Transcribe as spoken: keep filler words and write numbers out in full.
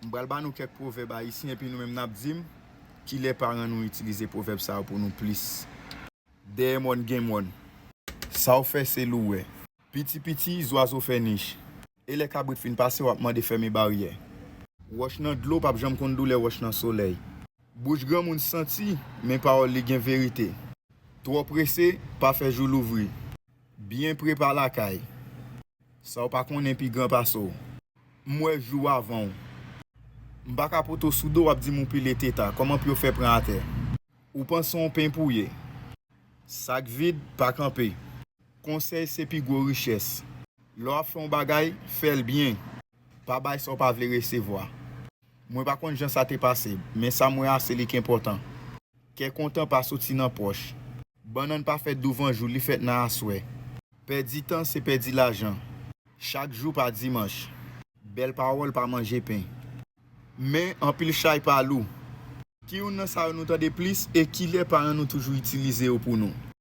M pral ba nou kèk pwovèb ayisyen, epi nou menm n ap di m kilè paran nou itilize pwovèb sa yo pou nou plis. Dèyè mòn gen mòn. Sa w fè se li w wè. Piti piti, zwazo fè nich. E lè kabrit fin pase, w ap mande fèmen baryè. Wòch nan dlo p ap janm konn doulè wòch nan solèy. Bouch granmoun santi, men pawòl li gen verite. Twò prese, pa fè jou louvri. Byen pre pa lakay. Sa w pa konnen pi gran pase w. M wè jou avan w. M pa ka pote w sou do, w ap di m ou pile teta. Kòman pye w fè pran atè? Ou panse w pen pou w ye. Sak vid pa kanpe. Konsèy se pi gwo richès. Lè w ap fè yon bagay, fè l byen. Pa bay sa w pa vle resevwa. Mwen pa konn jan sa te pase, men sa m wè a se li k enpòtan. Kè kontan pa soti nan pòch. Bannann pa fèt douvan jou, li fèt nan aswè. Pèdi tan se pèdi lajan. Chak jou pa dimanch. Bèl pawòl pa manje pen. Men anpil chay pa lou. Ki youn nan sa yo nou tande plis e kilè paran nou toujou itilize yo pou nou?